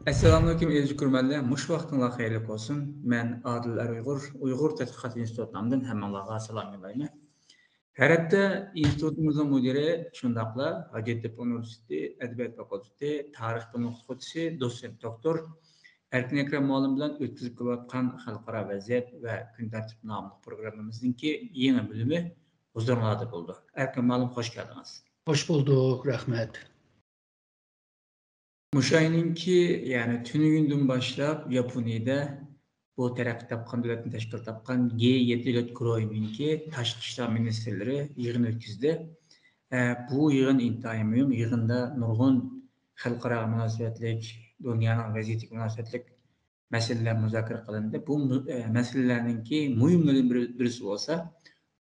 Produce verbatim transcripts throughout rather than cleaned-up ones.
ئەسسالامۇئەلەيكۇم، ئەزىز كۆرۈرمەنلەر. مۇشۇ ۋاقتىڭلار خەيرلىك بولسۇن. مەن ئادىل ئەر ئۇيغۇر، ئۇيغۇر تەتقىقات ئىنستىتۇتى نامىدىن ھەممىڭلارغا سالام يوللايمەن. ھەر ھەپتە ئىنستىتۇتىمىزنىڭ مۇدىرى، شۇنداقلا ھاجەتتېپە ئۇنىۋېرسىتېتى ئەدەبىيات فاكۇلتېتى تارىخ بىنۇ ئوقۇتقۇچىسى، دوتسېنت دوكتور ئەركىن ئەكرەم مۇئەللىم بىلەن ئۆتكۈزۈپ كېلىۋاتقان خەلقئارا ۋەزىيەت ۋە كۈن تەرتىپى ناملىق پروگراممىمىزنىڭكى يېڭى بۆلۈمى ھۇزۇرۇڭلاردا بولىدۇ. ئەركىن مۇئەللىم، خوش كەلدىڭىز. خوش بولدۇق، رەھمەت. مۇشۇ ئاينىڭكى، يەنى تۈنۈگۈندىن باشلاپ ياپونىيەدە بۇ تەرەققىي تاپقان دۆلەتنى تەشكىل تاپقان جى يەتتە دۆلەت گۇرۇھىنىڭكى تاشقى ئىشلار مىنىستىرلىرى يىغىن ئۆتكۈزدى. ئە، بۇ يىغىن ئىنتايىن مۇھىم. يىغىندا نۇرغۇن خەلقئارا مۇناسىۋەتلىك، دۇنيانىڭ ۋەزىيىتىگە مۇناسىۋەتلىك مەسىلىلەر مۇزاكىرە قىلىندى. بۇ مۇ-، ئە، مەسىلىلەرنىڭكى مۇھىملىرىدىن بىر-، بىرسى بولسا،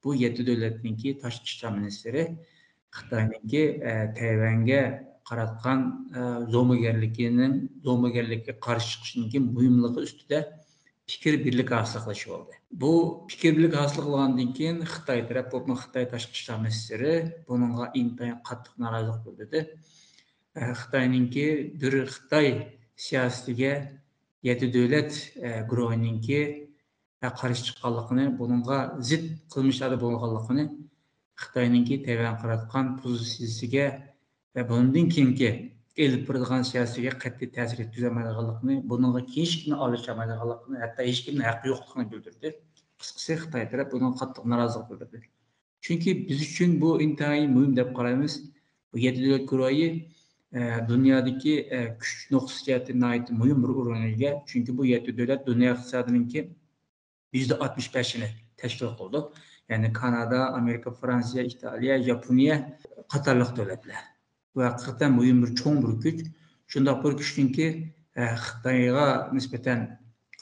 بۇ يەتتە دۆلەتنىڭكى تاشقى ئىشلار مىنىستىرى خىتاينىڭكى، ئە، تەيۋەنگە قاراتقان، ئە، زومىگەرلىكىنىڭ، زومىگەرلىككە قارشى چىقىشنىڭكى مۇھىملىقى ئۈستىدە پىكىر بىرلىكى ھاسىل قىلىش بولدى. بۇ پىكىر بىرلىكى ھاسىل قىلغاندىن كېيىن، خىتاي تەرەپ، بولۇپمۇ خىتاي تاشقى ئىشلار مىنىستىرى بۇنىڭغا ئىنتايىن قاتتىق نارازىلىق بىلدۈردى. ئە، خىتاينىڭكى بىر خىتاي سىياسىتىگە يەتتە دۆلەت، ئە، گۇرۇھىنىڭكى، ئە، قارشى چىققانلىقىنى، بۇنىڭغا زىت قىلمىشلاردا بولغانلىقىنى، خىتاينىڭكى تەيۋەنگە قاراتقان پوزىتسىيىسىگە ۋە بۇنىڭدىن كېيىنكى ئېلىپ بېرىدىغان سىياسىتىگە قەتئىي تەسىر يەتكۈزەلمەيدىغانلىقىنى، بۇنىڭغا ھېچكىمنى ئارىلىشالمايدىغانلىقىنى، ھەتتا ھېچكىمنىڭ ھەققى يوقلۇقىنى بىلدۈردى. قىسقىسى، خىتاي تەرەپ بۇنىڭغا قاتتىق نارازىلىق بىلدۈردى. چۈنكى بىز ئۈچۈن بۇ ئىنتايىن مۇھىم دەپ قارايمىز. بۇ يەتتە دۆلەت گۇرۇھى، ئە، دۇنيادىكى، ئە، كۈچ نۇقتىسى جەھەتتىن ناھايىتى مۇھىم بىر ئورۇنغا ئىگە. چۈنكى بۇ يەتتە دۆلەت دۇنيا ئىقتىسادىنىڭكى يۈزدە ئاتمىش بەشىنى تەشكىل قىلىدۇ. يەنى كانادا، ئامېرىكا، فرانسىيە، ئىتالىيە، ياپونىيە قاتارلىق دۆلەتلەر. بۇ ھەقىقەتەن مۇھىم بىر چوڭ بىر كۈچ. شۇنداق بىر كۈچنىڭكى، ئە، خىتايغا نىسبەتەن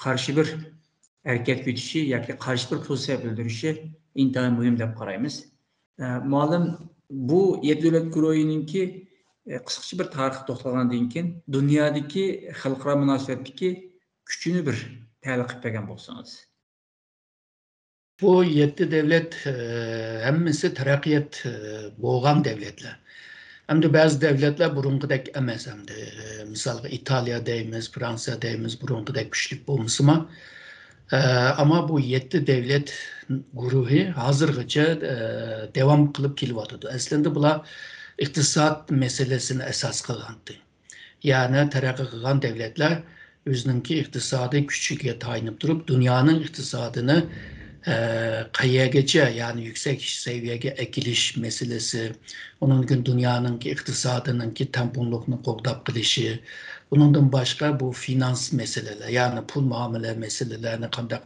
قارشى بىر ھەرىكەتكە ئۆتۈشى ياكى قارشى بىر پوزىتسىيە بىلدۈرۈشى ئىنتايىن مۇھىم دەپ قارايمىز. ئە، مۇئەللىم، بۇ يەتتە دۆلەت گۇرۇھىنىڭكى، ئە، قىسقىچە بىر تارىخقا توختالغاندىن كېيىن، دۇنيادىكى خەلقئارا مۇناسىۋەتتىكى كۈچىنى بىر تەھلىل قىلىپ بەرگەن بولسىڭىز. بۇ يەتتە دەۋلەت، ئە، ھەممىسى تەرەققىيات، ئە، بولغان دەۋلەتلەر. ئەمدى بەزى دەۋلەتلەر بۇرۇنقىدەك ئەمەس ئەمدى. ئە، مىسالغا ئىتالىيە دەيمىز، فرانسىيە دەيمىز، بۇرۇنقىدەك كۈچلۈك بولمىسىمۇ. ئە، ئەمما بۇ يەتتە دەۋلەت گۇرۇھى ھازىرغىچە، ئە، داۋام قىلىپ كېلىۋاتىدۇ. ئەسلىندە بۇلار ئىقتىساد مەسىلىسىنى ئاساس قىلغانتى. يەنى تەرەققىي قىلغان دەۋلەتلەر ئۆزىنىڭكى ئىقتىسادىي كۈچىگە تايىنىپ تۇرۇپ، دۇنيانىڭ ئىقتىسادىنى، ئە، قەيەرگىچە، يەنى يۈكسەك سەۋىيەگە ئەكېلىش مەسىلىسى، ئۇنىڭدىن كېيىن دۇنيانىڭكى ئىقتىسادىنىڭكى تەڭپۇڭلۇقنى قوغداپ قېلىشى، ئۇنىڭدىن باشقا بۇ فىنانس مەسىلىلەر، يەنى پۇل مۇئامىلە مەسىلىلەرنى قانداق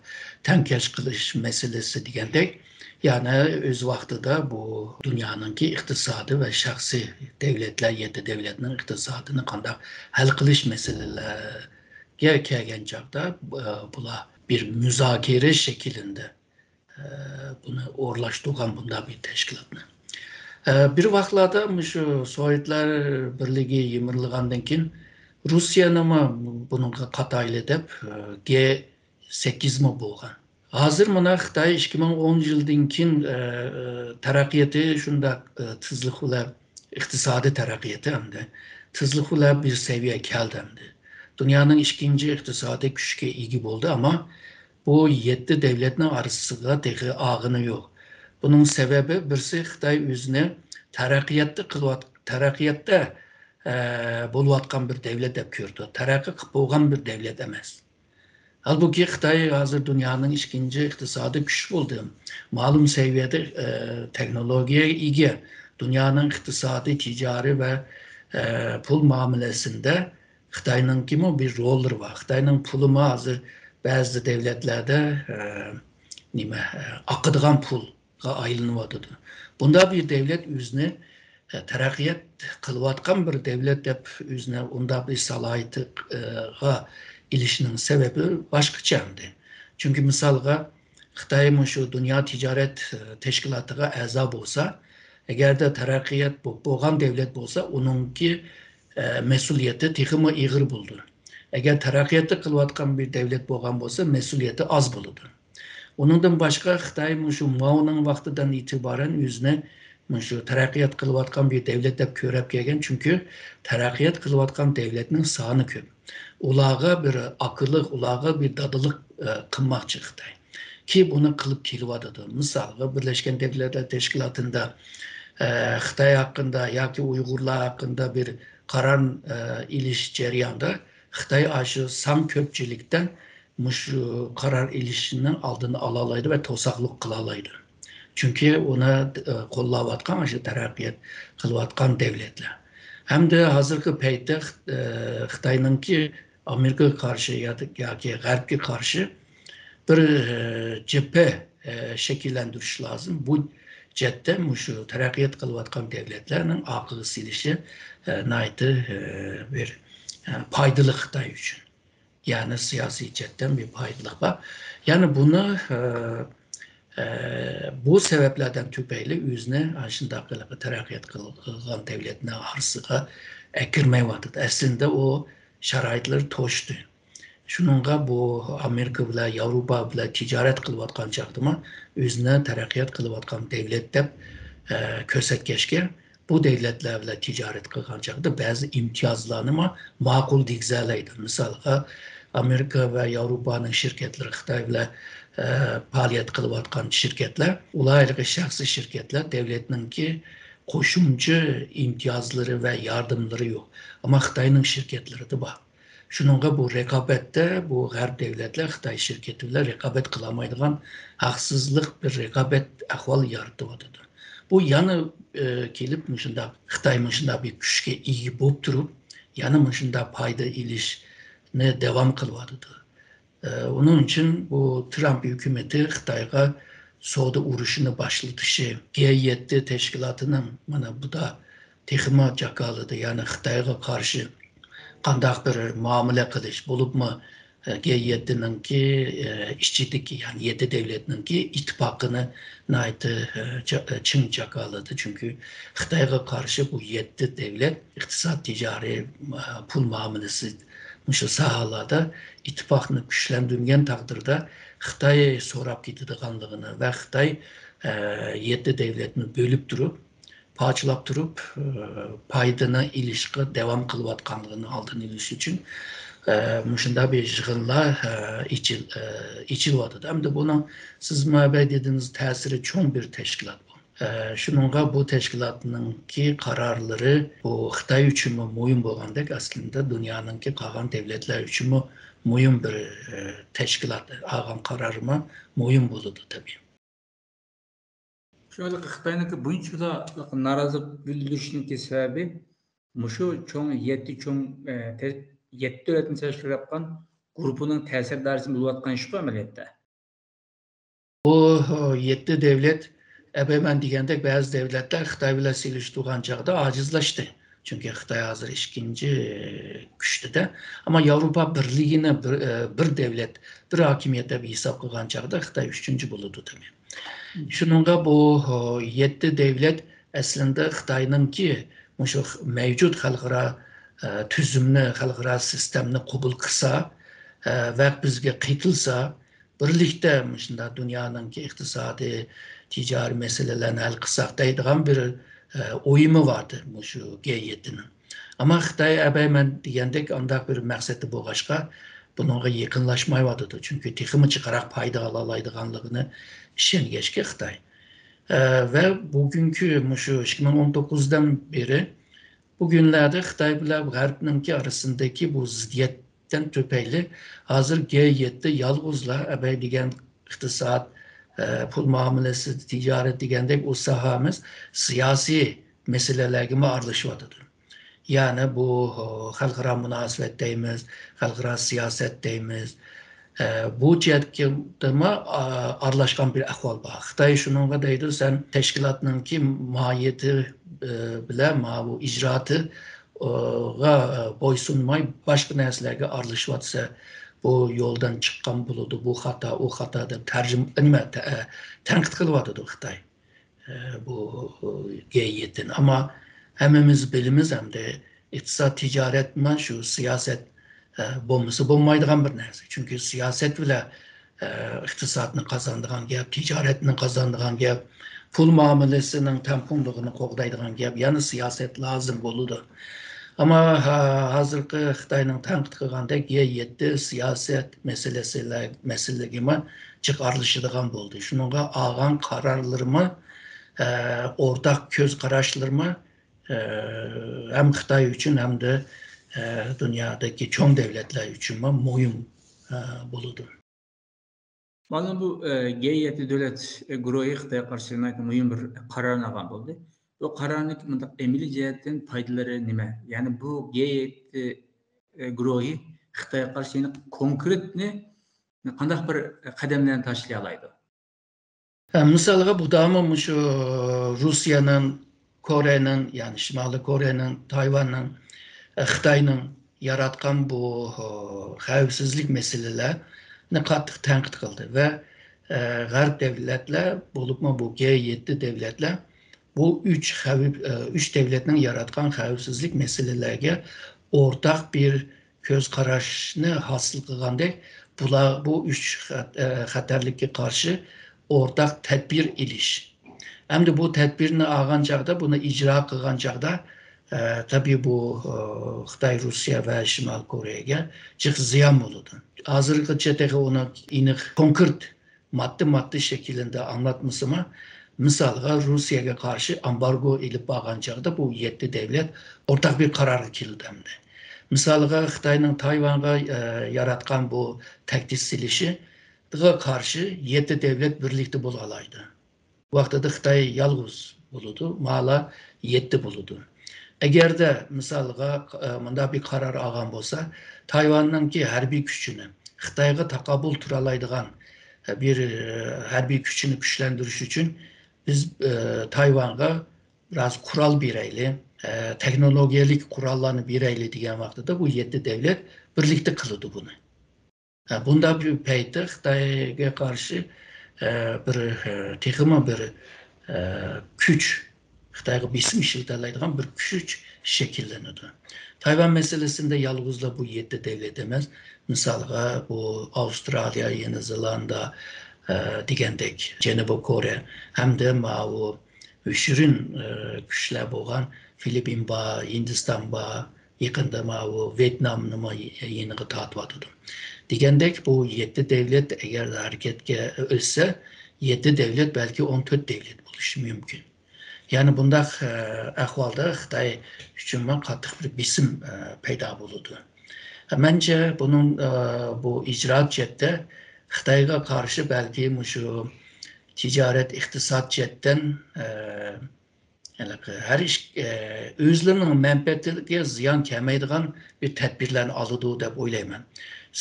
تەڭكەش قىلىش مەسىلىسى دېگەندەك، يەنى ئۆز ۋاقتىدا بۇ دۇنيانىڭكى ئىقتىسادى ۋە شەخسىي دەۋلەتلەر، يەتتە دەۋلەتنىڭ ئىقتىسادىنى قانداق ھەل قىلىش مەسىلىلەرگە كەلگەن چاغدا، ئە، بۇلار بىر مۇزاكىرە شەكلىندە، ئە، بۇنى ئورۇنلاشتۇرغان بۇنداق بىر تەشكىلاتنى. ئە، بىر ۋاقىتلاردا مۇشۇ سوۋېتلار بىرلىكى يىمىرىلغاندىن كېيىن روسىيەنىمۇ بۇنىڭغا قاتايلى دەپ، ئە، گې سەككىزمۇ بولغان. ھازىر مانا خىتاي ئىككى مىڭ ئون يىلدىن كېيىن، ئە، ئە، تەرەققىياتى شۇنداق، ئە، تېزلىق بىلەن، ئىقتىسادىي تەرەققىياتى ئەمدى تېزلىق بىلەن بىر سەۋىيەگە كەلدى ئەمدى. دۇنيانىڭ ئىككىنچى ئىقتىسادىي كۈچكە ئىگە بولدى، ئەمما بۇ يەتتە دەۋلەتنىڭ ئارىسىغا تېخى ئالغىنى يوق. بۇنىڭ سەۋەبى بىرسى خىتاي ئۆزىنى تەرەققىياتتا قىلىۋات-، تەرەققىياتتا، ئە، بولۇۋاتقان بىر دەۋلەت دەپ كۆرىدۇ. تەرەققىي قىلىپ بولغان بىر دەۋلەت ئەمەس. ھالبۇكى، خىتاي ھازىر دۇنيانىڭ ئىككىنچى ئىقتىسادىي كۈچى بولدى. مالۇم سەۋىيەدە، ئە، تېخنولوگىيەگە ئىگە. دۇنيانىڭ ئىقتىسادىي، تىجارىي ۋە، ئە، پۇل مۇئامىلىسىندە خىتاينىڭكىمۇ بىر روللىرى بار. خىتاينىڭ پۇلىمۇ ھازىر بەزى دەۋلەتلەردە، ئە، نېمە، ئە، ئاقىدىغان پۇل. ئايلىنىۋاتىدۇ. بۇنداق بىر دەۋلەت ئۆزىنى، ئە، تەرەققىيات قىلىۋاتقان بىر دەۋلەت دەپ ئۆزىنى ئۇنداق بىر سالاھىيىتىغا ئېلىشنىڭ سەۋەبى باشقىچە ئەمدى. چۈنكى مىسالغا خىتاي مۇشۇ دۇنيا تىجارەت، ئە، تەشكىلاتىغا ئەزا بولسا، ئەگەردە تەرەققىيات بولۇپ بولغان دەۋلەت بولسا، ئۇنىڭكى، ئە، مەسئۇلىيىتى تېخىمۇ ئېغىر بولىدۇ. ئەگەر تەرەققىياتتا قىلىۋاتقان بىر دەۋلەت بولغان بولسا، مەسئۇلىيىتى ئاز بولىدۇ. ئۇنىڭدىن باشقا، خىتاي مۇشۇ ماۋنىڭ ۋاقتىدىن ئېتىبارەن ئۆزىنى مۇشۇ تەرەققىيات قىلىۋاتقان بىر دەۋلەت دەپ كۆرۈپ كەلگەن، چۈنكى تەرەققىيات قىلىۋاتقان دەۋلەتنىڭ سانى كۆپ. ئۇلارغا بىر ئاكىلىق، ئۇلارغا بىر دادىلىق، ئە، قىلماقچى خىتاي. كى بۇنى قىلىپ كېلىۋاتىدۇ. مىسالغا، بىرلەشكەن دەۋلەتلەر تەشكىلاتىدا، ئە، خىتاي ھەققىندە ياكى ئۇيغۇرلار ھەققىندە بىر قارار، ئە، ئېلىش جەريانىدا خىتاي ئاشۇ سان كۆپچىلىكتە مۇشۇ قارار ئېلىشنىڭ ئالدىنى ئالالايدۇ ۋە توساقلىق قىلالايدۇ. چۈنكى ئۇنى، ئە، قوللاۋاتقان، ئاشۇ تەرەققىيات قىلىۋاتقان دەۋلەتلەر. ھەمدە ھازىرقى پەيتتە، ئە، خىتاينىڭكى ئامېرىكىغا قارشى ياكى غەربكە قارشى بىر، ئە، جەبھە، ئە، شەكىللەندۈرۈش لازىم. بۇ جەھەتتە مۇشۇ تەرەققىيات قىلىۋاتقان دەۋلەتلەرنىڭ ئارقىغا سېلىشى، ئە، ناھايىتى، ئە، بىر، ئە، پايدىلىق خىتاي ئۈچۈن. يەنى سىياسىي جەھەتتىن بىر پايدىلىق بار. يەنى بۇنى، ئە، ئە، بۇ سەۋەبلەردىن تۈپەيلى ئۆزىنى ئاشۇنداق قىلىپ تەرەققىيات قىلغان دەۋلەتنىڭ ئارىسىغا ئەكىرمەيۋاتىدۇ. ئەسلىدە ئۇ شارائىتلىرى توشتى. شۇنىڭغا بۇ ئامېرىكا بىلەن، ياۋروپا بىلەن تىجارەت قىلىۋاتقان چاغدىمۇ ئۆزىنى تەرەققىيات قىلىۋاتقان دەۋلەت دەپ، ئە، كۆرسەتكەچكە، بۇ دەۋلەتلەر بىلەن تىجارەت قىلغان چاغدا بەزى ئىمتىيازلارنىمۇ ماقۇل دېگۈزەلەيدۇ. مىسالغا، ئامېرىكا ۋە ياۋروپانىڭ شىركەتلىرى خىتاي بىلەن، ئە، پائالىيەت قىلىۋاتقان شىركەتلەر، ئۇلار ھېلىقى شەخسىي شىركەتلەر دەۋلەتنىڭكى قوشۇمچە ئىمتىيازلىرى ۋە ياردىملىرى يوق. ئەمما خىتاينىڭ شىركەتلىرىدە بار. شۇنىڭغا بۇ رىقابەتتە بۇ غەرب دەۋلەتلەر خىتاي شىركىتى بىلەن رىقابەت قىلالمايدىغان ھەقسىزلىق بىر رىقابەت ئەھۋال يارىتىۋاتىدۇ. بۇ يەنە، ئە، كېلىپ مۇشۇنداق خىتاي مۇشۇنداق بىر كۈچكە ئىگە بولۇپ تۇرۇپ، يەنە مۇشۇنداق پايدا ئېلىشنى داۋام قىلىۋاتىدۇ. ئە، ئۇنىڭ ئۈچۈن بۇ ترامپ ھۆكۈمىتى خىتايغا سودا ئۇرۇشىنى باشلىتىشى، گې يەتتە تەشكىلاتىنىڭ مانا بۇدا تېخىمۇ جاكارلىدى، يەنى خىتايغا قارشى قانداق بىر مۇئامىلە قىلىش، بولۇپمۇ، ئە، گې يەتتىنىڭكى، ئە، ئىچىدىكى، يەنى يەتتە دەۋلەتنىڭكى ئىتتىپاقىنى ناھايىتى، ئە، جا-، ئە، چىڭ جاكارلىدى. چۈنكى خىتايغا قارشى بۇ يەتتە دەۋلەت ئىقتىساد، تىجارىي، ئە، پۇل مۇئامىلىسى، مۇشۇ ساھەلەردە ئىتتىپاقنى كۈچلەندۈرگەن تەقدىردە خىتاي سوراپ كېتىدىغانلىقىنى ۋە خىتاي، ئە، يەتتە دەۋلەتنى بۆلۈپ تۇرۇپ، پارچىلاپ تۇرۇپ، ئە، پايدىنى ئېلىشقا داۋام قىلىۋاتقانلىقىنى ئالدىنى ئېلىش ئۈچۈن، ئە، مۇشۇنداق بىر يىغىنلار، ئە، ئېچىل-، ئە، ئېچىلىۋاتىدۇ. ئەمدى بۇنىڭ سىز مۇھەببەت دېدىڭىز، تەسىرى چوڭ بىر تەشكىلات بۇ. ئە، شۇنىڭغا بۇ تەشكىلاتنىڭكى قارارلىرى بۇ خىتاي ئۈچۈنمۇ مۇھىم بولغاندەك، ئەسلىدە دۇنيانىڭكى قالغان دەۋلەتلەر ئۈچۈنمۇ مۇھىم بىر، ئە، تەشكىلات. ئالغان قارارىمۇ مۇھىم بولىدۇ تەبىئىي. شۇ ھېلىقى خىتاينىڭكى بۇنچىلا نارازىلىق بىلدۈرۈشنىڭكى سەۋەبى مۇشۇ چوڭ يەتتە چوڭ، ئە، تە-، يەتتە دۆلەتنى تەشكىل قىلىۋاتقان گۇرۇپپىنىڭ تەسىر دائىرىسىدە بولۇۋاتقان ئىشقۇ ئەمەلىيەتتە. بۇ يەتتە دەۋلەت، ئەبەي مەن دېگەندەك، بەزى دەۋلەتلەر خىتاي بىلەن سېلىشتۇرغان چاغدا ئاجىزلاشتى. چۈنكى خىتاي ھازىر ئىككىنچى كۈچتىدە. ئەمما ياۋروپا بىرلىكىنى بىر، بىر دەۋلەت، بىر ھاكىمىيەت دەپ ھېساب قىلغان چاغدا خىتاي ئۈچىنچى بولىدۇ تەبىئىي. شۇنىڭغا بۇ يەتتە دەۋلەت ئەسلىدە خىتاينىڭكى مۇشۇ مەۋجۇت خەلقئارا، ئە، تۈزۈمنى، خەلقئارا سىستېمىنى قوبۇل قىلسا، ئە، ۋە بىزگە قېتىلسا، بىرلىكتە مۇشۇنداق دۇنيانىڭكى ئىقتىسادىي، تىجارىي مەسىلىلەرنى ھەل قىلساق دەيدىغان بىر، ئە، ئويىمۇ باردى مۇشۇ گې يەتتىنىڭ. ئەمما خىتاي ئەبەي مەن دېگەندەك ئانداق بىر مەقسەتتە بولغاچقا، بۇنىڭغا يېقىنلاشمايۋاتىدۇ. چۈنكى تېخىمۇ جىقراق پايدا ئالالايدىغانلىقىنى ئىشەنگەچكە خىتاي. ئە، ۋە بۈگۈنكى مۇشۇ ئىككى مىڭ ئون توققۇزدىن بېرى، بۇ كۈنلەردە خىتاي بىلەن غەربنىڭكى ئارىسىندىكى بۇ زىددىيەتتىن تۈپەيلى، ھازىر گې يەتتە يالغۇزلا ئەبەي دېگەن ئىقتىساد، ئە، پۇل مۇئامىلىسى، تىجارەت دېگەندەك ئۇ ساھە ئەمەس، سىياسىي مەسىلىلەرگىمۇ ئارىلىشىۋاتىدۇ. يەنى بۇ، ئۇ، خەلقئارا مۇناسىۋەت دەيمىز، خەلقئارا سىياسەت دەيمىز. ئە، بۇ جەھەتتىمۇ، ئا، ئارىلاشقان بىر ئەھۋال بار. خىتاي شۇنىڭغا دەيدۇ، سەن تەشكىلاتنىڭكى ماھىيىتى، ئە، بىلەن ماۋۇ ئىجرائاتى، ئۇ، غا، ئە، بويسۇنماي باشقا نەرسىلەرگە ئارىلىشىۋاتسا، بۇ يولدىن چىققان بولىدۇ، بۇ خاتا، ئۇ خاتا دەپ تەرجىمە، نېمە، تە-، ئە، تەنقىد قىلىۋاتىدۇ خىتاي. ئە، بۇ گې يەتتىنى. ئەمما ھەممىمىز بىلىمىز ئەمدى ئىقتىساد، تىجارەتمۇ شۇ سىياسەت، ئە، بولمىسا بولمايدىغان بىر نەرسە. چۈنكى سىياسەت بىلەن، ئە، ئىقتىسادنى قازانىدىغان گەپ، تىجارەتنى قازانىدىغان گەپ، پۇل مۇئامىلىسىنىڭ تەڭپۇڭلۇقىنى قوغدايدىغان گەپ، يەنە سىياسەت لازىم بولىدۇ. ئەمما ھا-، ھازىرقى خىتاينىڭ تەنقىد قىلغاندەك، گ يەتتە سىياسەت مەسىلىسىلەر-، مەسىلىلىرىگىمۇ جىق ئارىلىشىدىغان بولدى. شۇنىڭغا ئالغان قارارلىرىمۇ، ئە، ئورتاق كۆز قاراشلىرىمۇ، ئە، ھەم خىتاي ئۈچۈن، ھەمدە، ئە، دۇنيادىكى چوڭ دۆلەتلەر ئۈچۈنمۇ مۇھىم، ئە، بولىدۇ. مانا بۇ، ئە، گ يەتتە دۆلەت، ئە، گۇرۇھى خىتايغا قارشى ناھايىتى مۇھىم بىر قارارنى ئالغان بولدى. بۇ قارارنىڭ مۇنداق ئەمەلىي جەھەتتىن پايدىلىرى نېمە؟ يەنى بۇ گ يەتتە، ئە، گۇرۇھى خىتايغا قارشى يەنە كونكرېتنى قانداق بىر قەدەملەرنى تاشلىيالايدۇ؟ ھە، مىسالغا، بۇ داما مۇشۇ روسىيەنىڭ، كورېيەنىڭ، يەنى شىمالىي كورېيەنىڭ، تايۋاننىڭ، ئە، خىتاينىڭ ياراتقان بۇ، ئۇ، خەۋپسىزلىك مەسىلىلەرنى قاتتىق تەنقىد قىلدى ۋە، ئە، غەرب دۆلەتلەر، بولۇپمۇ بۇ گ يەتتە دۆلەتلەر بۇ ئۈچ خەۋپ-، ئە، ئۈچ دۆلەتنىڭ ياراتقان خەۋپسىزلىك مەسىلىلەرگە ئورتاق بىر كۆز قاراشنى ھاسىل قىلغاندەك، بۇلار بۇ ئۈچ خەت-، ئە، خەتەرلىككە قارشى ئورتاق تەدبىر ئېلىش. ئەمدى بۇ تەدبىرنى ئالغان چاغدا، بۇنى ئىجرا قىلغان چاغدا، ئە، تەبىئىي بۇ، ئە، خىتاي، روسىيە ۋە شىمال كورېيەگە جىق زىيان بولىدۇ. ھازىرغىچە تېخى ئۇنى ئېنىق، كونكرېت ماددا-ماددا شەكلىدە ئاڭلاتمىسىمۇ، مىسالغا، روسىيەگە قارشى ئامبارگو ئېلىپ بارغان چاغدا بۇ يەتتە دۆلەت ئورتاق بىر قارارغا كېلىدۇ ئەمدى. مىسالغا، خىتاينىڭ تايۋانغا، ئە، ياراتقان بۇ تەھدىت سېلىشىغا قارشى يەتتە دۆلەت بىرلىكتە بولالايدۇ. ۋاقتىدا خىتاي يالغۇز بولىدۇ، مالا يەتتە بولىدۇ. ئەگەردە، مىسالغا، ئە، مۇنداق بىر قارار ئالغان بولسا، تايۋاننىڭكى ھەربىي كۈچىنى، خىتايغا تاقابىل تۇرالايدىغان، ئە، بىر، ئە، ھەربىي كۈچىنى كۈچلەندۈرۈش ئۈچۈن بىز، ئە، تايۋانغا بىراز قورال بېرەيلى، ئە، تېخنولوگىيەلىك قوراللارنى بېرەيلى دېگەن ۋاقتىدا بۇ يەتتە دۆلەت بىرلىكتە قىلىدۇ بۇنى. ھە، بۇنداق بىر پەيتتە خىتايغا قارشى، ئە، بىر، ئە، تېخىمۇ بىر، ئە، كۈچ، خىتايغا بېسىم ئىشلىتەلەيدىغان بىر كۈچ شەكىللىنىدۇ. تايۋان مەسىلىسىندە يالغۇزلا بۇ يەتتە دۆلەت ئەمەس، مىسالغا، بۇ ئاۋسترالىيە، يېڭى زېلاندىيە، ئە، دېگەندەك، جەنۇبىي كورېيە ھەمدە ماۋۇ يوشۇرۇن، ئە، كۈچلەر بولغان فىلىپپىن بار، ھىندىستان بار، يېقىندا ماۋۇ ۋيېتنامنىمۇ يېنىغا تارتىۋاتىدۇ. دېگەندەك، بۇ يەتتە دۆلەت ئەگەر ھەرىكەتكە ئۆتسە، يەتتە دۆلەت بەلكى ئون تۆت دۆلەت بولۇشى مۇمكىن. يەنى بۇنداق، ئە، ئەھۋالدا خىتاي ئۈچۈنمۇ قاتتىق بىر بېسىم، ئە، پەيدا بولىدۇ. مەنچە بۇنىڭ، ئە، بۇ ئىجرائات جەھەتتە خىتايغا قارشى بەلكى مۇشۇ تىجارەت، ئىقتىساد جەھەتتىن، ئە، ھېلىقى ھەر ئىش، ئە، ئۆزلىرىنىڭ مەنپەئەتىگە زىيان كەلمەيدىغان بىر تەدبىرلەرنى ئالىدۇ دەپ ئويلايمەن.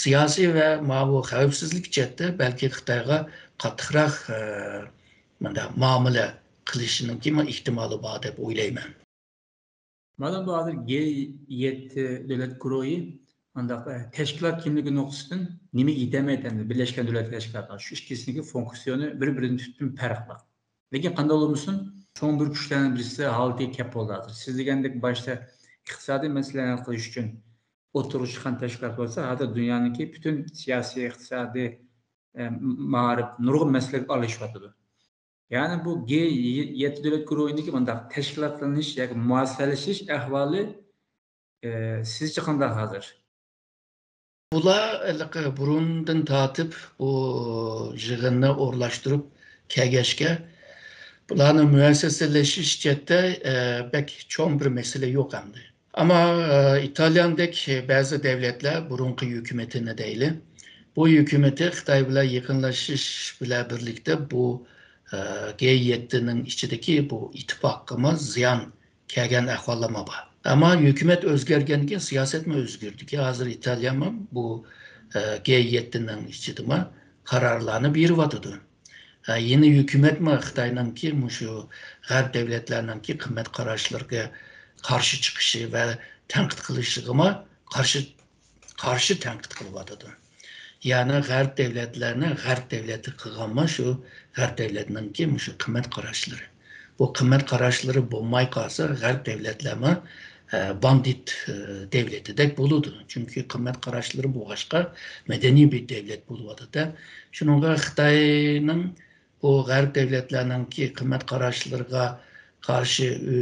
سىياسىي ۋە ماۋۇ خەۋپسىزلىك جەھەتتە بەلكى خىتايغا قاتتىقراق، ئە، مۇنداق مۇئامىلە قىلىشىنىڭكىمۇ ئېھتىمالى بار دەپ ئويلايمەن. مانا بۇ ھازىر گ يەتتە دۆلەت گۇرۇھى مۇنداق، ئە، تەشكىلات كىملىكى نۇقتىسىدىن نېمىگە يېتەلمەيدۇ ئەمدى بىرلەشكەن دۆلەتلەر تەشكىلاتىنىڭ؟ شۇ ئىككىسىنىڭكى فۇنكسىيونى بىر-بىرىدىن تۈپتىن پەرقلىق. لېكىن قانداق بولمىسۇن، چوڭ بىر كۈچلەرنىڭ بىرسى ھالىتىگە كەپ بولدى ھازىر. سىز دېگەندەك باشتا ئىقتىسادىي مەسىلىلەرنى ھەل قىلىش ئۈچۈن ئوتتۇرىغا چىققان تەشكىلات بولسا، ھازىر دۇنيانىڭكى پۈتۈن سىياسىي، ئىقتىسادىي، ئە، مائارىپ، نۇرغۇن مەسىلىگە ئارىلىشىۋاتىدۇ. يەنى بۇ گ يەتتە دۆلەت گۇرۇھىنىڭكى مۇنداق تەشكىلاتلىنىش ياكى مۇئەسسەلىشىش ئەھۋالى، ئە، سىزچە قانداق ھازىر؟ بۇلار ھېلىقى بۇرۇندىن تارتىپ بۇ يىغىننى ئورۇنلاشتۇرۇپ كەلگەچكە، بۇلارنىڭ مۇئەسسەسلىشىش جەھەتتە، ئە، بەك چوڭ بىر مەسىلە يوق ئەمدى. ئەمما، ئە، ئىتالىيەدەك بەزى دۆلەتلەر بۇرۇنقى ھۆكۈمىتىنى دەيلى، بۇ ھۆكۈمىتى خىتاي بىلەن يېقىنلىشىش بىلەن بىرلىكتە بۇ، ئە، گ يەتتىنىڭ ئىچىدىكى بۇ ئىتتىپاققىمۇ زىيان كەلگەن ئەھۋاللارمۇ بار. ئەمما ھۆكۈمەت ئۆزگەرگەندىن كېيىن سىياسەتمۇ ئۆزگەردى. ھازىر ئىتالىيەمۇ بۇ، ئە، گ يەتتىنىڭ ئىچىدىمۇ قارارلارنى بېرىۋاتىدۇ. ئە، يېڭى ھۆكۈمەتمۇ خىتاينىڭكى مۇشۇ غەرب دۆلەتلەرنىڭكى قىممەت قاراشلىرىغا قارشى چىقىشى ۋە تەنقىد قىلىشىغىمۇ قارشى، قارشى تەنقىد قىلىۋاتىدۇ. يەنى غەرب دۆلەتلەرنى غەرب دۆلىتى قىلغانمۇ شۇ غەرب دۆلەتنىڭكى مۇشۇ قىممەت قاراشلىرى. بۇ قىممەت قاراشلىرى بولماي قالسا، غەرب دۆلەتلەرمۇ، ئە، باندىت، ئە، دۆلىتىدەك بولىدۇ. چۈنكى قىممەت قاراشلىرى بولغاچقا، مەدەنىي بىر دۆلەت بولۇۋاتىدۇ. شۇنىڭغا خىتاينىڭ بۇ غەرب دۆلەتلەرنىڭكى قىممەت قاراشلىرىغا قارشى، ئۆ،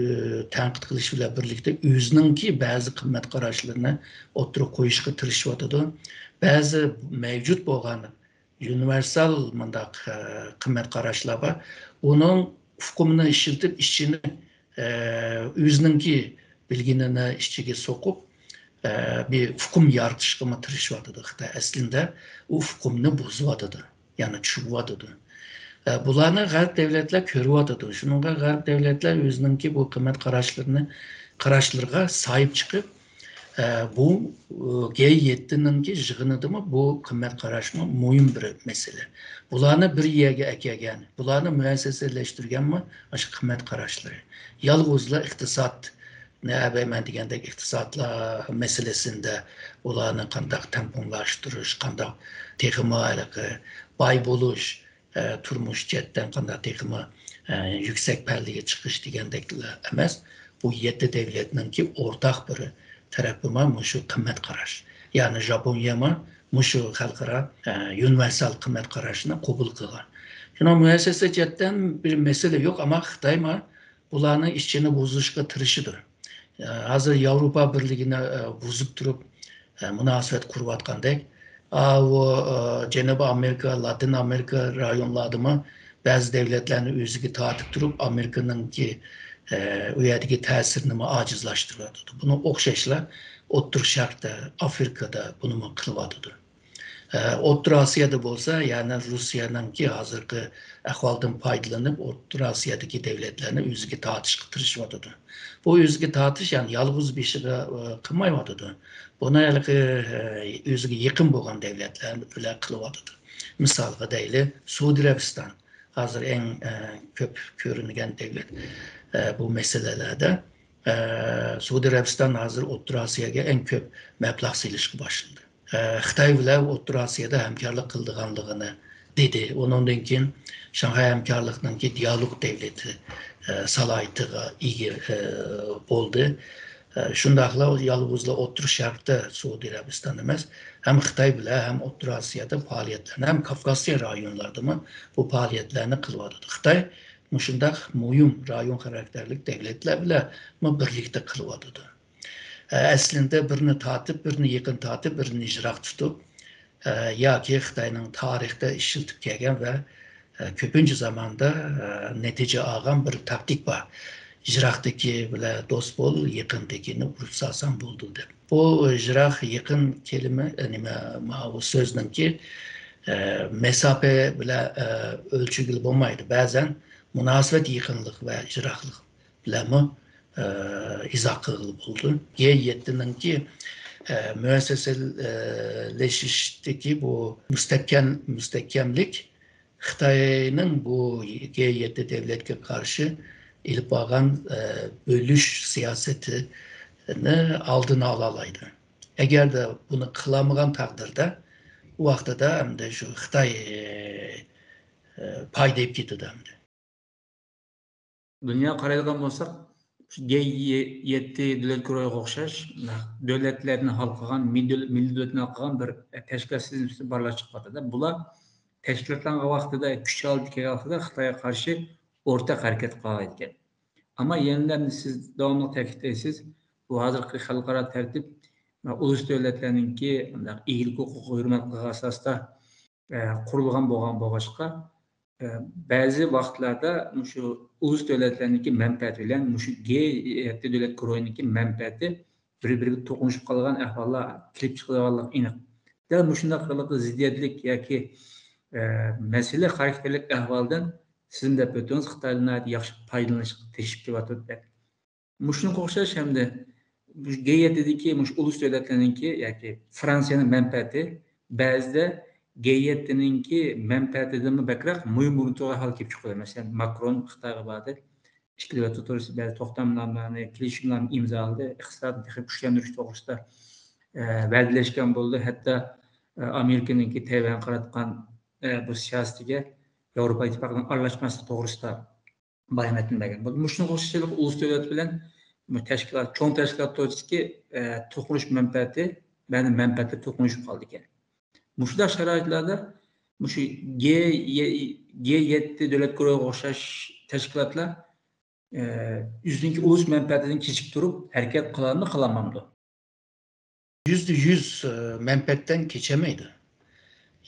تەنقىد قىلىش بىلەن بىرلىكتە ئۆزىنىڭكى بەزى قىممەت قاراشلىرىنى ئوتتۇرىغا قويۇشقا تىرىشىۋاتىدۇ. بەزى مەۋجۇت بولغان ئۇنىۋېرسال مۇنداق، ئە، قىممەت قاراشلار بار. ئۇنىڭ ئۇقۇمىنى ئىشلىتىپ، ئىچىنى، ئە، ئۆزىنىڭكى بىلگىنىنى ئىچىگە سوقۇپ، ئە، بىر ئۇقۇم يارىتىشقىمۇ تىرىشىۋاتىدۇ خىتاي. ئەسلىندە ئۇ ئۇقۇمنى بۇزۇۋاتىدۇ، يەنى چۈشۈرۈۋاتىدۇ. ئە، بۇلارنى غەرب دۆلەتلەر كۆرۈۋاتىدۇ. شۇنىڭغا غەرب دۆلەتلەر ئۆزىنىڭكى بۇ قىممەت قاراشلىرىنى، قاراشلىرىغا ساھىب چىقىپ، ئە، بۇ، ئۇ، گې يەتتىنىڭكى يىغىنىدىمۇ بۇ قىممەت قاراشمۇ مۇھىم بىر مەسىلە. بۇلارنى بىر يەرگە ئەكەلگەن، بۇلارنى مۇئەسسەسلەشتۈرگەنمۇ ئاشۇ قىممەت قاراشلىرى. يالغۇزلا ئىقتىسادنى ئەۋەيمەن دېگەندەك ئىقتىسادلار مەسىلىسىندە ئۇلارنى قانداق تەڭپۇڭلاشتۇرۇش، قانداق تېخىمۇ ھېلىقى باي بولۇش، ئە، تۇرمۇش جەھەتتىن قانداق تېخىمۇ، ئە، يۈكسەك پەللىگە چىقىش دېگەندەكلا ئەمەس. بۇ يەتتە دۆلەتنىڭكى ئورتاق بىر تەرىپىمۇ مۇشۇ قىممەت قاراش. يەنى ژاپونىيەمۇ مۇشۇ خەلقئارا، ئە، ئۇنىۋېرسال قىممەت قاراشنى قوبۇل قىلغان. شۇنىڭ مۇئەسسەسە جەھەتتىن بىر مەسىلە يوق، ئەمما خىتايمۇ بۇلارنىڭ ئىچىنى بۇزۇشقا تىرىشىدۇ. ئە، ھازىر ياۋروپا بىرلىكىنى، ئە، بۇزۇپ تۇرۇپ، ئە، مۇناسىۋەت قۇرۇۋاتقاندەك، ئا، ئۇ، ئە، جەنۇبىي ئامېرىكا، لاتىن ئامېرىكا رايونلاردىمۇ بەزى دۆلەتلەرنى ئۆزىگە تارتىپ تۇرۇپ، ئامېرىكىنىڭكى، ئە، ئۇ يەردىكى تەسىرىنىمۇ ئاجىزلاشتۇرۇۋاتىدۇ. بۇنىڭ ئوخشاشلا ئوتتۇرا شەرقتە، ئافرىكىدا بۇنىمۇ قىلىۋاتىدۇ. ئە، ئوتتۇرا ئاسىيادا بولسا، يەنى روسىيەنىڭكى ھازىرقى ئەھۋالدىن پايدىلىنىپ، ئوتتۇرا ئاسىيادىكى دۆلەتلەرنى ئۆزىگە تارتىشقا تىرىشىۋاتىدۇ. بۇ ئۆزىگە تارتىش، يەنى يالغۇز بېشىغا، ئە، قىلمايۋاتىدۇ. بۇنى ھېلىقى، ئە، ئۆزىگە يېقىن بولغان دۆلەتلەر بىلەن قىلىۋاتىدۇ. مىسالغا دەيلى، سئۇدى ئەرەبىستان ھازىر ئەڭ، ئە، كۆپ كۆرۈنگەن دۆلەت، ئە، بۇ مەسىلىلەردە. ئە، سئۇدى ئەرەبىستان ھازىر ئوتتۇرا ئاسىياگە ئەڭ كۆپ مەبلەغ سېلىشقا باشلىدى. ئە، خىتاي بىلەن ئوتتۇرا ئاسىيادا ھەمكارلىق قىلىدىغانلىقىنى دېدى. ئۇنىڭدىن كېيىن شاڭخەي ھەمكارلىقنىڭكى دىئالوگ دەۋلىتى، ئە، سالاھىيىتىگە ئىگە، ئە، بولدى. ئە، شۇنداقلا يالغۇزلا ئوتتۇرا شەرقتە سئۇدى ئەرەبىستان ئەمەس، ھەم خىتاي بىلەن ھەم ئوتتۇرا ئاسىيادا پائالىيەتلەرنى، ھەم كافكاسىيە رايونلىرىدىمۇ بۇ پائالىيەتلەرنى قىلىۋاتىدۇ. خىتاي مۇشۇنداق مۇھىم رايون خاراكتېرلىك دەۋلەتلەر بىلەنمۇ بىرلىكتە قىلىۋاتىدۇ. ئە، ئەسلىندە بىرنى تارتىپ، بىرنى يېقىن تارتىپ، بىرنى يىراق تۇتۇپ، ئە، ياكى خىتاينىڭ تارىختا ئىشلىتىپ كەلگەن ۋە، ئە، كۆپىنچە زاماندا، ئە، نەتىجە ئالغان بىر تاكتىك بار. يىراقتىكى بىلەن دوست بول، يېقىندىكىنى ئۇرۇپ سالساڭ بولىدۇ دەپ. بۇ يىراق، يېقىن كەلىمە، ئە، نېمە، ماۋۇ سۆزنىڭكى، ئە، مەساپە بىلەن، ئە، ئۆلچىگىلى بولمايدۇ. بەزەن مۇناسىۋەت يېقىنلىق ۋە يىراقلىق بىلەنمۇ، ئە، ئىزاھ قىلغىلى بولىدۇ. گې يەتتىنىڭكى، ئە، مۇئەسسەسىلىشىشتىكى بۇ مۇستەھكەم، مۇستەھكەملىك خىتاينىڭ بۇ گې يەتتە دۆلەتكە قارشى ئېلىپ بارغان، ئە، بۆلۈش سىياسىتىنى ئالدىنى ئالالايدۇ. ئەگەردە بۇنى قىلالمىغان تەقدىردە، ئۇ ۋاقتىدا ئەمدى شۇ خىتاي، ئە، پايدا ئېلىپ كېتىدۇ ئەمدى. دۇنياغا قارايدىغان بولساق، شۇ گې يەتتە دۆلەت گۇرۇھىغا ئوخشاش دۆلەتلەرنى ھالقىغان، مىللىي دۆل-، مىللىي دۆلەتنى ھالقىغان بىر تەشكىلات سىستېمىسى بارلىققا چىقىۋاتىدۇ. بۇلار تەشكىلاتلانغان ۋاقتىدا، كۈچ ھالىتىگە كەلگەن ۋاقتىدا خىتايغا قارشى ئورتاق ھەرىكەت قىلغان ئىكەن. ئەمما يەنىلا سىز داۋاملىق تەكىتلەيسىز، بۇ ھازىرقى خەلقئارا تەرتىپ ئۇلۇس دۆلەتلەرنىڭكى ئىگىلىك ھوقۇقىغا ھۆرمەت قىلغان ئاساستا، ئە، قۇرۇلغان بولغان بولغاچقا، ئە، بەزى ۋاقىتلاردا مۇشۇ ئۇلۇس دۆلەتلەرنىڭكى مەنپەئەتى بىلەن مۇشۇ گې يەتتە دۆلەت گۇرۇھىنىڭكى مەنپەئەتى بىر-بىرىگە توقۇنۇشۇپ قالغان ئەھۋاللار كېلىپ چىقىدىغانلىقى ئېنىق. دەل مۇشۇنداق ھېلىقى زىددىيەتلىك ياكى، ئە، مەسىلە خاراكتېرلىك ئەھۋالدىن سىزمۇ دەپ ئۆتتىڭىز، خىتايلار ناھايىتى ياخشى پايدىلىنىشقا تىرىشىپ كېلىۋاتىدۇ دەپ. مۇشۇنىڭغا ئوخشاش ھەمدە مۇشۇ گې يەتتىدىكى مۇشۇ ئۇلۇس دۆلەتلەرنىڭكى ياكى فرانسىيەنىڭ مەنپەئەتى بەزىدە گې يەتتىنىڭكى مەنپەئەتىدىنمۇ بەكرەك مۇھىم ئورۇندا تۇرغان ھال كېلىپ چىقىدۇ. مەسىلەن، ماكرون خىتايغا باردى. ئىككى دۆلەت ئوتتۇرىسىدا بەزى توختامنامىلەرنى، كېلىشىملەرنى ئىمزالىدى. ئىقتىسادنى تېخى كۈچلەندۈرۈش توغرىسىدا، ئە، ۋەدىلەشكەن بولدى. ھەتتا، ئە، ئامېرىكىنىڭكى تەيۋەنگە قاراتقان، ئە، بۇ سىياسىتىگە ياۋروپا ئىتتىپاقىنىڭ ئارىلاشماسلىقى توغرىسىدا باياناتنى بەرگەن بولدى. مۇشۇنىڭغا ئوخشاش ئۇلۇس دۆلەت بىلەن بۇ تەشكىلات، چوڭ تەشكىلات توغرىسىدىكى، ئە، توقۇنۇش مەنپەئەتى، بەزى مەنپەئەتلەر توقۇنۇشۇپ قالىدىكەن. مۇشۇنداق شارائىتلاردا مۇشۇ گې، گې يەتتە دۆلەت گۇرۇھىغا ئوخشاش تەشكىلاتلار ئۆزىنىڭكى ئۇلۇس مەنپەئەتىدىن كېچىپ تۇرۇپ ھەرىكەت قىلالمۇ قىلالمامدۇ؟ يۈزدە يۈز مەنپەئەتتىن كېچەلمەيدۇ.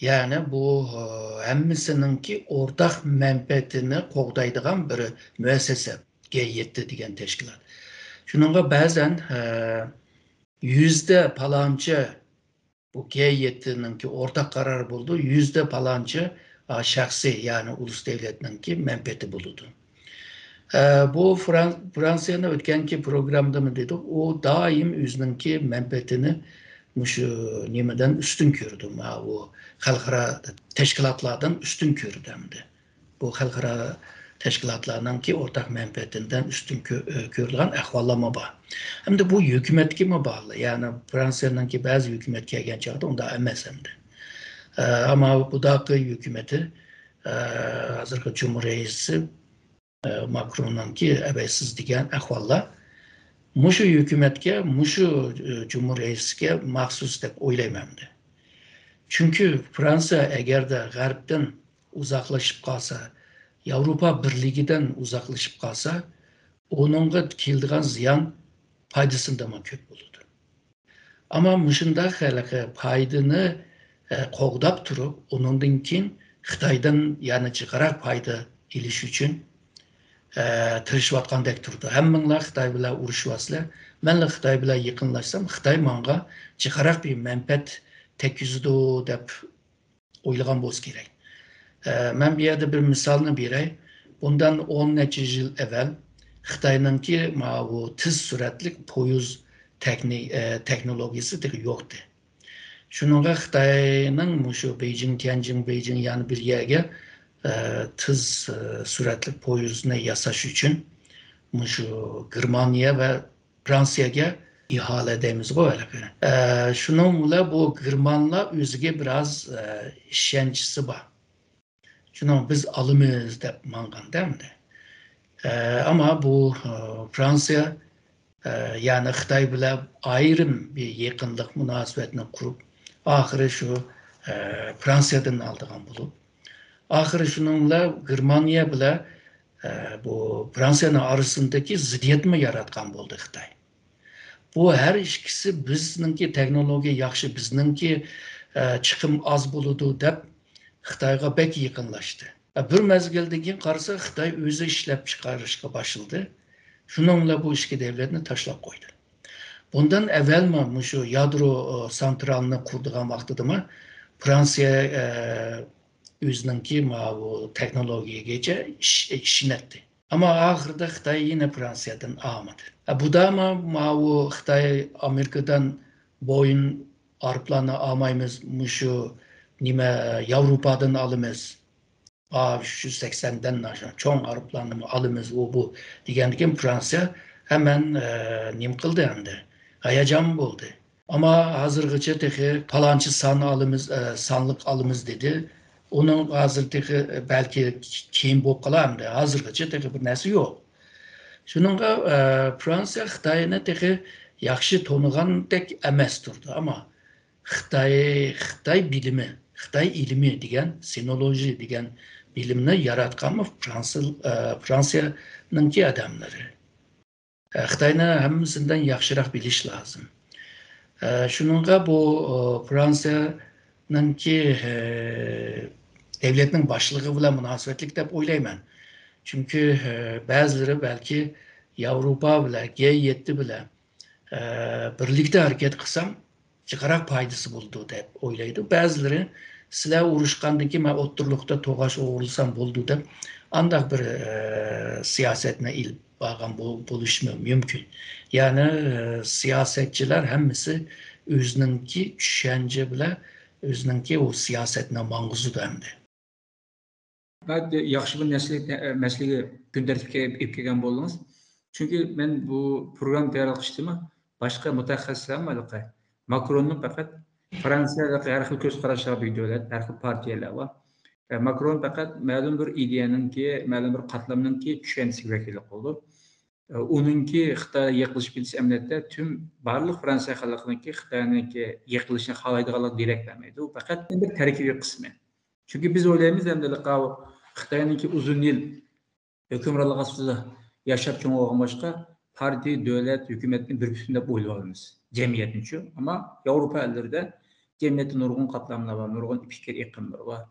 يەنى بۇ ھەممىسىنىڭكى ئورتاق مەنپەئەتىنى قوغدايدىغان بىر مۇئەسسەسە، گې يەتتە دېگەن تەشكىلات. شۇنىڭغا بەزەن يۈزدە پالانچە بۇ گې يەتتىنىڭكى ئورتاق قارارى بولىدۇ، يۈزدە پالانچە شەخسىي، يەنى ئۇلۇس دۆلەتنىڭكى مەنپەئەتى بولىدۇ. بۇ فرانسىيەنىڭ ئۆتكەنكى پروگراممىدىمۇ دېدۇق، ئۇ دائىم ئۆزىنىڭكى مەنپەئەتىنى مۇشۇ نېمىدىن ئۈستۈن كۆرىدۇ، ماۋۇ خەلقئارا تەشكىلاتلاردىن ئۈستۈن كۆرىدۇ ئەمدى. بۇ خەلقئارا تەشكىلاتلارنىڭكى ئورتاق مەنپەئەتىدىن ئۈستۈن كۆرىدىغان ئەھۋاللارمۇ بار. ئەمدى بۇ ھۆكۈمەتكىمۇ باغلىق. يەنى فرانسىيەنىڭكى بەزى ھۆكۈمەتكە كەلگەن چاغدا ئۇنداق ئەمەس ئەمدى. ئەمما بۇداقى ھۆكۈمىتى ھازىرقى جۇمھۇر رەئىسى ماكروننىڭكى ئەۋەيسىز دېگەن ئەھۋاللار مۇشۇ ھۆكۈمەتكە، مۇشۇ جۇمھۇر رەئىسىگە مەخسۇس دەپ ئويلايمەن ئەمدى. چۈنكى فرانسىيە ئەگەردە غەربتىن ئۇزاقلىشىپ قالسا، ياۋروپا بىرلىكىدىن ئۇزاقلىشىپ قالسا، ئۇنىڭغا كېلىدىغان زىيان پايدىسىندىنمۇ كۆپ بولىدۇ. ئەمما مۇشۇنداق ھېلىقى پايدىنى قوغداپ تۇرۇپ، ئۇنىڭدىن كېيىن خىتايدىن يەنە جىقراق پايدا ئېلىش ئۈچۈن تىرىشىۋاتقاندەك تۇرىدۇ. ھەممىڭلار خىتاي بىلەن ئۇرۇشۇۋاتىسىلەر، مەنلا خىتاي بىلەن يېقىنلاشسام، خىتاي ماڭا جىقراق بىر مەنپەئەت تەگكۈزىدۇ دەپ ئويلىغان بولسا كېرەك. مەن بۇ يەردە بىر مىسالنى بېرەي. بۇندىن ئون نەچچە يىل ئەۋۋەل خىتاينىڭكى ماۋۇ تېز سۈرئەتلىك پويىز تېخنولوگىيىسى تېخى يوقتى. شۇنىڭغا خىتاينىڭ مۇشۇ بېيجىڭ، تيەنجىڭ، بېيجىڭ يەنە بىر يەرگە تېز سۈرئەتلىك پويىزنى ياساش ئۈچۈن مۇشۇ گېرمانىيە ۋە فرانسىيەگە ئىھالە دەيمىزغۇ ھېلىقى. شۇنىڭ بىلەن بۇ گېرمانلار ئۆزىگە بىراز ئىشەنچىسى بار. شۇنىڭ بىز ئالىمىز دەپ ماڭغاندا ئەمدى. ئەمما بۇ فرانسىيە يەنى خىتاي بىلەن ئايرىم بىر يېقىنلىق مۇناسىۋەتنى قۇرۇپ، ئاخىرى شۇ فرانسىيەدىن ئالىدىغان بولۇپ، ئاخىرى شۇنىڭ بىلەن گېرمانىيە بىلەن بۇ فرانسىيەنىڭ ئارىسىندىكى زىددىيەتمۇ ياراتقان بولدى خىتاي. بۇ ھەر ئىككىسى بىزنىڭكى تېخنولوگىيە ياخشى، بىزنىڭكى چىقىم ئاز بولىدۇ دەپ خىتايغا بەك يېقىنلاشتى. بىر مەزگىلدىن كېيىن قارىسا، خىتاي ئۆزى ئىشلەپ چىقىرىشقا باشلىدى. شۇنىڭ بىلەن بۇ ئىككى دۆلەتنى تاشلاپ قويدى. بۇندىن ئەۋۋەلمۇ مۇشۇ يادرو سانترالىنى قۇرىدىغان ۋاقتىدىمۇ فرانسىيە ئۆزىنىڭكى ماۋۇ تېخنولوگىيەگىچە ئىش-، ئىشىنەتتى. ئەمما ئاخىرىدا خىتاي يەنە فرانسىيەدىن ئالمىدى. بۇدامۇ ماۋۇ خىتاي ئامېرىكىدىن بويىڭ ئايروپىلاننى ئالمايمىز، مۇشۇ نېمە ياۋروپادىن ئالىمىز. ئا، ئۈچ يۈز سەكسەندىن ئاشۇ چوڭ ئايروپىلاننىمۇ ئالىمىز، ئۇ بۇ دېگەندىكىن فرانسىيە ھەمەن نېمە قىلدى ئەمدى؟ ھاياجان بولدى. ئەمما ھازىرغىچە تېخى پالانچە سان ئالىمىز، سانلىق ئالىمىز دېدى. ئۇنىڭ ھازىر تېخى بەلكى كېيىن بولۇپ قالار ئەمدى. ھازىرغىچە تېخى بىر نەرسە يوق. شۇنىڭغا فرانسىيە خىتاينى تېخى ياخشى تونۇغاندەك ئەمەس تۇرىدۇ. ئەمما خىتاي، خىتاي بىلىمى، خىتاي ئىلمى دېگەن، سىنولوژى دېگەن بىلىمنى ياراتقانمۇ فرانسىيە، ئە، فرانسىيەنىڭكى ئادەملىرى. ئە، خىتاينى ھەممىسىدىن ياخشىراق بىلىش لازىم. ئە، شۇنىڭغا بۇ، ئە، فرانسىيەنىڭكى، ئە، دۆلەتنىڭ باشلىقى بىلەن مۇناسىۋەتلىك دەپ ئويلايمەن. چۈنكى، ئە، بەزىلىرى بەلكى ياۋروپا بىلەن، گې يەتتە بىلەن، ئە، بىرلىكتە ھەرىكەت قىلسام، جىقراق پايدىسى بولىدۇ دەپ ئويلايدۇ. بەزىلىرى، سىلەر ئۇرۇشقاندىن كېيىن مەن ئوتتۇرىلىقتا توغاچ ئوغرىلىسام بولىدۇ دەپ، ئانداق بىر، ئە، سىياسەتنى ئېلىپ بارغان بول-، بولۇشىمۇ مۇمكىن. يەنى، ئە، سىياسەتچىلەر ھەممىسى ئۆزىنىڭكى چۈشەنچە بىلەن ئۆزىنىڭكى ئۇ سىياسەتنى ماڭغۇزىدۇ ئەمدى. ناھايىتى ياخشى بىر نەسلى-، مەسىلىگە كۈن تەرتىپكە ئېلىپ كەلگەن بولدىڭىز. چۈنكى مەن بۇ پروگرامما تەييارلىق قىلىشتىمۇ باشقا مۇتەخەسسىسلەرمۇ ھېلىقى ماكروننىڭ پەقەت فرانسىيەدىكى ھەر خىل كۆز قاراشلار بىر دۆلەت، ھەر خىل پارتىيەلەر بار. ئە، ماكرون پەقەت مەلۇم بىر ئىدىيەنىڭكى، مەلۇم بىر قاتلامنىڭكى چۈشەنچىسىگە ۋەكىللىك قىلىدۇ. ئە، ئۇنىڭكى خىتايغا يېقىنلىشىپ كېتىش ئەمەلىيەتتە تۈن بارلىق فرانسىيە خەلقىنىڭكى خىتاينىڭكى يېقىنلىشىنى خالايدىغانلىقىنى دېرەك بەرمەيدۇ. ئۇ پەقەت بىر تەركىبىي قىسمى. چۈنكى بىز ئويلايمىز ئەمدى ئاۋۇ خىتاينىڭكى ئۇزۇن يىل ھۆكۈمرانلىق ئاستىدا ياشاپ چوڭ بولغان باشقا، پارتىيە، دۆلەت، ھۆكۈمەتنى بىر پۈتۈن دەپ ئويلىۋالىمىز، جەمئىيەتنىچۇ. ئەمما ياۋروپا ئەللىرىدە جەمئىيەتتە نۇرغۇن قاتلاملار بار، نۇرغۇن پىكىر ئېقىملىرى بار،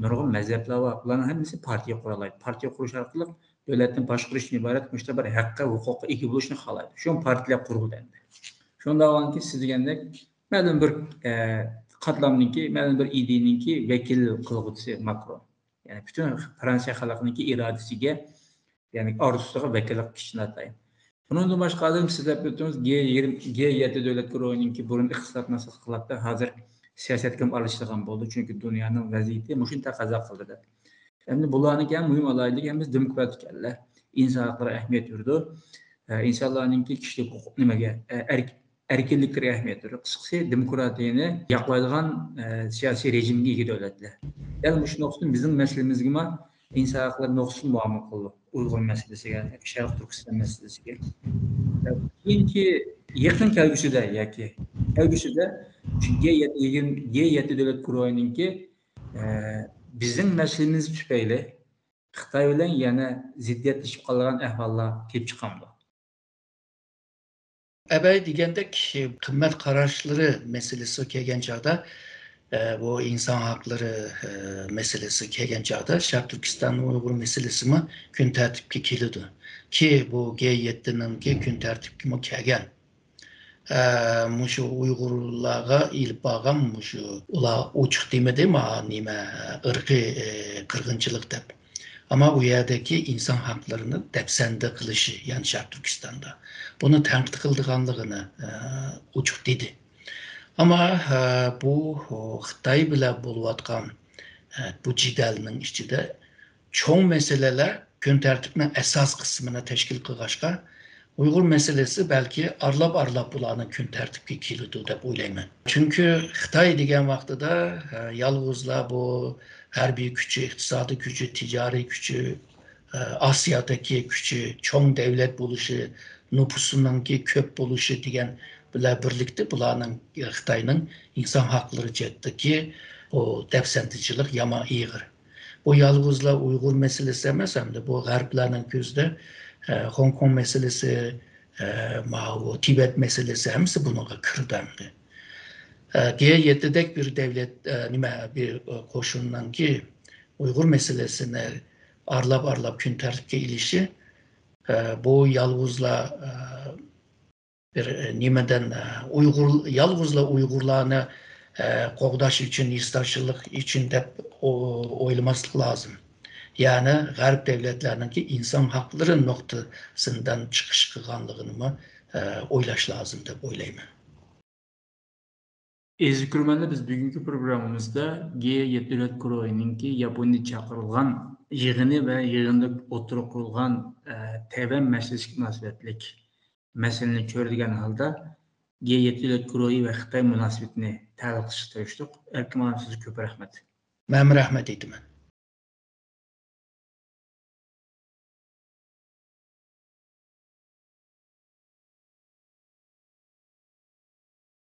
نۇرغۇن مەزھەپلەر بار. بۇلارنىڭ ھەممىسى پارتىيە قۇرالايدۇ. پارتىيە قۇرۇش ئارقىلىق دۆلەتنى باشقۇرۇشتىن ئىبارەت مۇشۇنداق بىر ھەققە، ھوقۇققا ئىگە بولۇشنى خالايدۇ. شۇڭا پارتىيەلەر قۇرۇلدى ئەمدى. شۇنداق بولغانكى، سىز دېگەندەك، مەلۇم بىر، ئە، قاتلامنىڭكى، مەلۇم بىر ئىدىيەنىڭكى ۋەكىل قىلغۇچىسى ماكرون. يەنى پۈتۈن فرانسىيە خەلقىنىڭكى ئىرادىسىگە، يەنى ئارزۇسىغا ۋەكىللىك قىلىشى ناتايىن. بۇنىڭدىن باشقا، ھازىر سىز دەپ ئۆتتىڭىز، گې يىگىرمە، گې يەتتە دۆلەت گۇرۇھىنىڭكى بۇرۇن ئىقتىسادنى سىز قىلاتتى، ھازىر سىياسەتكە ئارىلىشىدىغان بولدى، چۈنكى دۇنيانىڭ ۋەزىيىتى مۇشۇنى تەقەززا قىلدى دەپ. ئەمدى بۇلارنىڭكى ئەڭ مۇھىم ئالاھىدىلىكى، ھەممىسى دېموكراتىك ئەللەر، ئىنسان ھەقلىرىگە ئەھمىيەت بېرىدۇ، ئە، ئىنسانلارنىڭكى كىشىلىك ھوقۇق نېمىگە، ئە، ئەرك-، ئەركىنلىكلىرىگە ئەھمىيەت بېرىدۇ. قىسقىسى، دېموكراتىيەنى ياقلايدىغان، ئە، سىياسىي رېجىمگە ئىگە دۆلەتلەر. دەل مۇشۇ نۇقتىدىن بىزنىڭ مەسىلىمىزگىمۇ ئىنسان ھەقلىرى نۇقتىسىدىن مۇئامىلە قىلدۇق. ئۇيغۇر مەسىلىسىگە، شەرقىي تۈركىستان مەسىلىسىگە. كېيىنكى يېقىن كەلگۈسىدە ياكى كەلگۈسىدە شۇ گې يەتتە، گې يەتتە دۆلەت گۇرۇھىنىڭكى، ئە، بىزنىڭ مەسىلىمىز تۈپەيلى خىتاي بىلەن يەنە زىددىيەتلىشىپ قالىدىغان ئەھۋاللار كېلىپ چىقامدۇ؟ ئەبەي دېگەندەك، قىممەت قاراشلىرى مەسىلىسى كەلگەن چاغدا، ئە، بۇ ئىنسان ھەقلىرى، ئە، مەسىلىسى كەلگەن چاغدا، شەرقىي تۈركىستان ئۇيغۇر مەسىلىسىمۇ كۈن تەرتىپكە كېلىدۇ. كى، بۇ گې يەتتىنىڭكى كۈن تەرتىپكىمۇ كەلگەن. ئە، مۇشۇ ئۇيغۇرلارغا ئېلىپ بارغان مۇشۇ، ئۇلار ئوچۇق دېمىدى، ما، نېمە، ئىرقىي، ئە، قىرغىنچىلىق دەپ. ئەمما ئۇ يەردىكى ئىنسان ھەقلىرىنى دەپسەندە قىلىشى، يەنى شەرقىي تۈركىستاندا بۇنى تەنقىد قىلىدىغانلىقىنى، ئە، ئوچۇق دېدى. ئەمما، ئە، بۇ خىتاي بىلەن بولۇۋاتقان، ئە، بۇ جېدەلنىڭ ئىچىدە چوڭ مەسىلىلەر كۈن تەرتىپنىڭ ئاساس قىسمىنى تەشكىل قىلغاچقا، ئۇيغۇر مەسىلىسى بەلكى ئارىلاپ-ئارىلاپ بۇلارنىڭ كۈن تەرتىپكە كېلىدۇ دەپ ئويلايمەن. چۈنكى خىتاي دېگەن ۋاقتىدا، ئە، يالغۇزلا بۇ ھەربىي كۈچى، ئىقتىسادىي كۈچى، تىجارىي كۈچى، ئە، ئاسىيادىكى كۈچى، چوڭ دەۋلەت بولۇشى، نوپۇسىنىڭكى كۆپ بولۇشى دېگەن بىلەن بىرلىكتە بۇلارنىڭ، خىتاينىڭ ئىنسان ھەقلىرى جەھەتتىكى بۇ دەپسەندىچىلىك يامان ئېغىر. بۇ يالغۇزلا ئۇيغۇر مەسىلىسى ئەمەس، ئەمدى بۇ غەربلەرنىڭ كۆزىدە، ئە، خوڭكوڭ مەسىلىسى، ئە، ماۋۇ تىبەت مەسىلىسى ھەممىسى بۇنىڭغا كىرىدۇ ئەمدى. ئە، گې يەتتىدەك بىر دەۋلەت، ئە، نېمە، بىر، ئە، قوشۇننىڭكى ئۇيغۇر مەسىلىسىنى ئارىلاپ-ئارىلاپ كۈن تەرتىپكە ئېلىشى، ئە، بۇ يالغۇزلا، ئە، بىر، ئە، نېمىدىن، ئە، ئۇيغۇر، يالغۇزلا ئۇيغۇرلارنى، ئە، قوغداش ئۈچۈن، ھېسداشلىق ئۈچۈن دەپ ئو-، ئويلىماسلىق لازىم. يەنى غەرب دەۋلەتلەرنىڭكى ئىنسان ھەقلىرى نۇقتىسىدىن چىقىش قىلغانلىقىنىمۇ، ئە، ئويلاش لازىم دەپ ئويلايمەن. ئەزىز كۆرۈرمەنلەر، بىز بۈگۈنكى پروگراممىمىزدا گې يەتتە دۆلەت گۇرۇھىنىڭكى ياپونىيەدە چاقىرىلغان يىغىنى ۋە يىغىندا ئوتتۇرىغا قويۇلغان، ئە، تەيۋەن مەسىلىسىگە مۇناسىۋەتلىك مەسىلىنى چۆرىدىگەن ھالدا، گې يەتتە دۆلەت گۇرۇھى ۋە خىتاي مۇناسىۋىتىنى تەھلىل قىلىشقا تىرىشتۇق. ئەركىن مۇئەللىم، سىزگە كۆپ رەھمەت. مەنمۇ رەھمەت ئېيتىمەن.